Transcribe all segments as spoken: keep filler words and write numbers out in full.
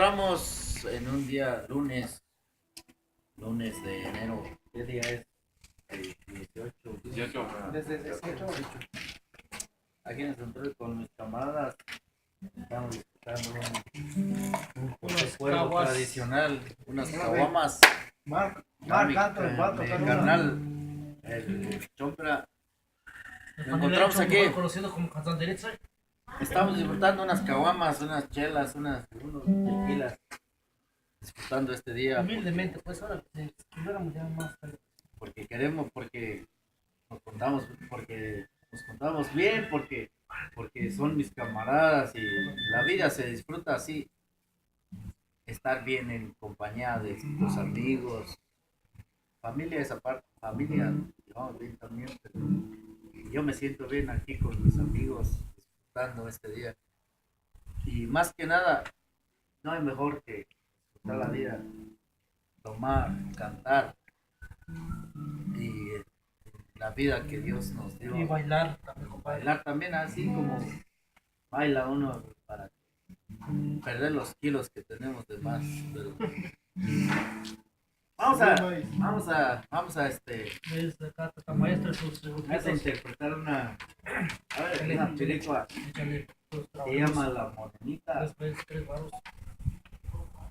Estamos en un día lunes, lunes de enero. ¿Qué día es? El dieciocho. Dieciocho. Desde dieciocho. Aquí nos encontré con mis camaradas. Estamos disfrutando un, un juego tradicional, unas caguamas. Marc, Marc, mi carnal, el Chompra. Lo encontramos aquí. Conocido como Kazanderitza. Estamos disfrutando unas caguamas, unas chelas, unas, unos tequilas. Disfrutando este día. Humildemente, pues ahora, si estuviéramos ya más tarde. Porque queremos, porque nos contamos, porque nos contamos bien, porque, porque son mis camaradas y la vida se disfruta así. Estar bien en compañía de los amigos. Familia es aparte, familia, yo bien también, pero yo me siento bien aquí con mis amigos, disfrutando este día. Y más que nada, no hay mejor que disfrutar la vida, tomar, cantar y eh, la vida que Dios nos dio. Y bailar también, compadre. Bailar también, así como baila uno para perder los kilos que tenemos de más. Pero vamos a, vamos a, vamos a este. Ahí está, acá está maestro, sus, sus Vamos a interpretar una, a ver, una película. Échale. Se llama La Morenita. Tres, tres, tres varos.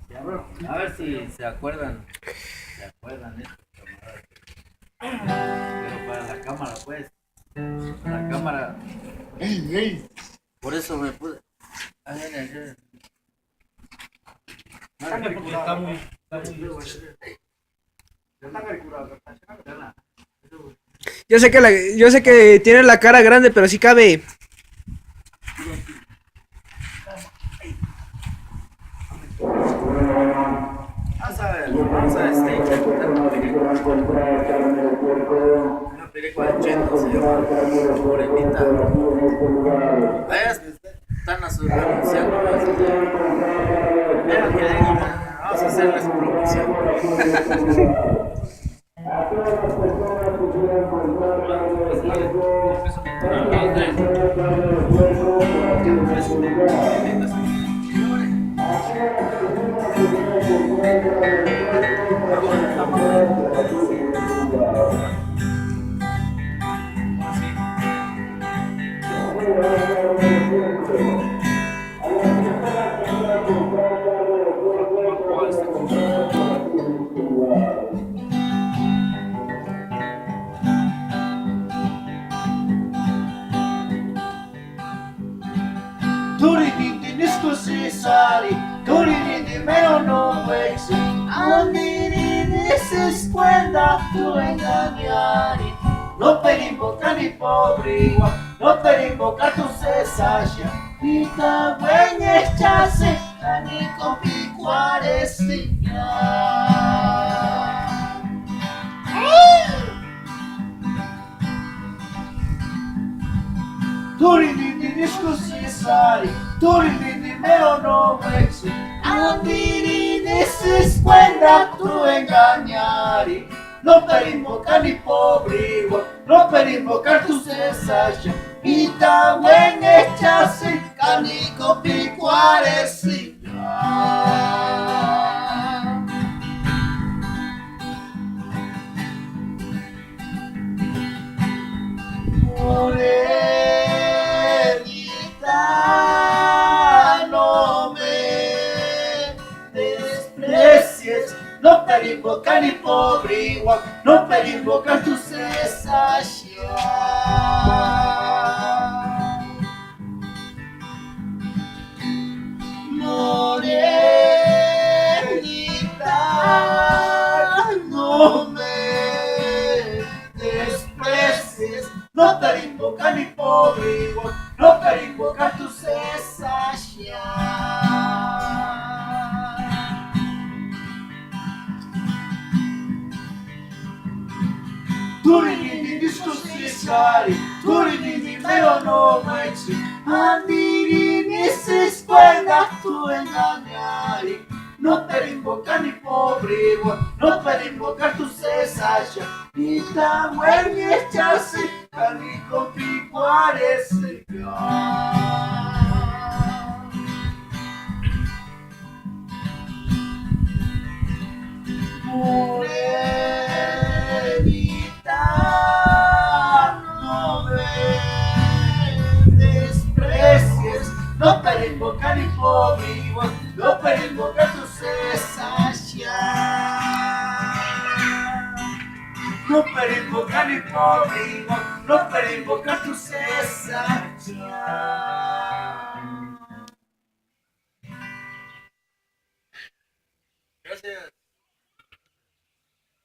Sí, a ver, a ver si se acuerdan. Se acuerdan estos camaradas. Pero para la cámara, pues. La cámara. Ey, ey. Por eso me pude. Ay, ay, ay, ay. Está muy, está muy. Yo sé que la, yo sé que tiene la cara grande, pero sí cabe. Vamos a ver, vamos a este, una película, una película de Chento, se llama Morenita. Vaya, están anunciando. Vean que vamos a hacerles promoción. Turini nini iskusïsï ari, turini nini mero no uéksï, andirini isïsï kuenda tu engañari, no perimbo kani pobriua, no perimbo kani tu sésaxia, pita uénhechasï, kani kopikuarhesïnga. Turini nini iskusïsï ari, turini nini mero no uéksï, andirini isïsï kuenda tu engañari, no perimbo kani pobriua, no perimbo kani tu sésaxia, pita uénhechasï, kani kopikuarhesïnga. Morenita, no me desprecies, no perimbo kani pobriua, no perimbo kani tu sésaxia. Morenita, no me desprecies, no perimbo kani pobriua, no perimbo kani tu sésaxia. Turini nini iskusïsï ari, turini nini mero no uéksï, andirini isïsï kuenda tu engañari, no perimbo kani pobriua, no perimbo kani tu sésaxia, pita uénhechasï, kani kopikuarhesïnga. Purevita, no me desprecies, no per invocar ni por vivo, no per invocar tu cesar ya. No per invocar ni por vivo, no per invocar tu cesar ya.